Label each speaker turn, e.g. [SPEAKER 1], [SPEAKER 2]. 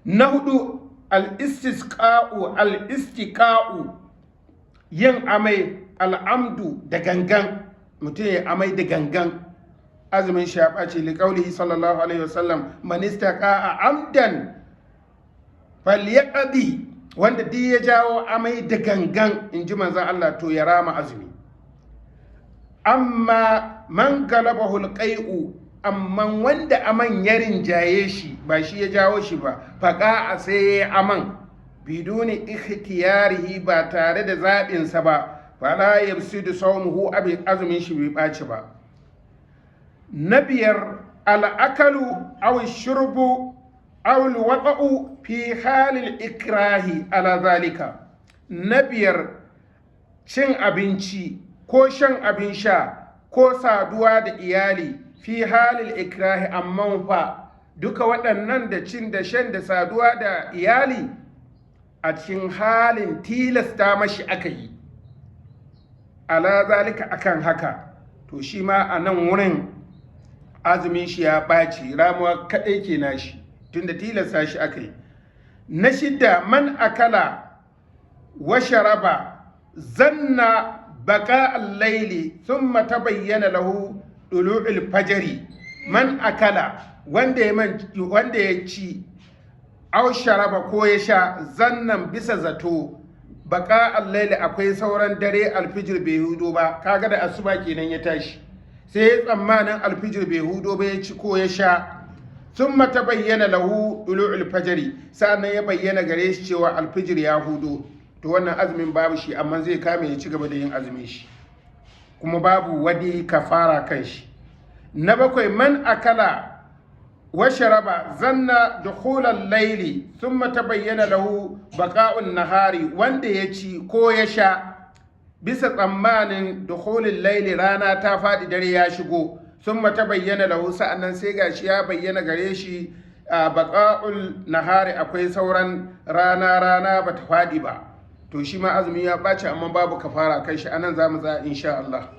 [SPEAKER 1] Na hudu, al-istisqa'u, al-istiqa'u, yin amai, al'amdu, da gangan. Mutum ya amai da gangan, azumin shi ya ɓace. Liƙaulihi sallallahu alaihi wasallam: "Man istaqa'a amdan falyaqdi." Wanda duk ya jawo amai da gangan, in ji manzon Allah, to ya rama azumi. Amma man galabahu alqai'u, amma wanda aman ya rinjaye shi, ba shi ya jawo shi ba, faƙa a sai ya aman biduni ikhtiyarihi, ba tare da zaɓinsa ba, fala yafsidu sawmuhu, azumin shi bai ɓaci ba. Na biyar, al'akalu aw shurbu aw alwaqa'u fi halil ikrahi ala zalika. Na biyar, cin abinci ko shan abin sha ko saduwa da iyali fi halil ikrahi. Amma fa duka waɗannan, da cin da shan da saduwa da iyali, a cikin halin tilasta mashi aka yi, ala zalika, akan haka, to shi ma a nan wurin azumin shi ya ɓaci, ramuwa kaɗai ke nashi, tunda tilasta shi aka yi. Na shidda, man akala wa sharaba zanna baka al-laili thumma tabayyana lahu dulu'ul fajri. Man akala, wanda ya ci, aw sharaba, ko ya sha, zannan, bisa zato, baka al-laili, akwai sauran dare, alfijir bai hudo ba. Kaga da asuba kenan ya tashi, sai ya tsammanin alfijir bai hudo ba, ya ci ko ya sha. Thumma tabayyana lahu dulu'ul fajri, sa'annan ya bayyana gare shi cewa alfijir ya hudo, to wannan azumin babu shi, amma zai kame ya ci gaba da yin azumin shi, kuma babu wani kafara kan shi. Na bakwai, man akala wa sharaba zanna dukhulal laili thumma tabayyana lahu baqa'un nahari. Wanda ya ci ko ya sha bisa tsammanin dukhulul laili, rana ta faɗi, dare ya shigo, thumma tabayyana lahu, sa'annan sai gashi ya bayyana gare shi a baqa'ul nahari, akwai sauran rana, rana bata faɗi ba, to shi ma azumi ya ɓaci, amma babu kafara kai shi. Anan za mu tsaya, insha Allah.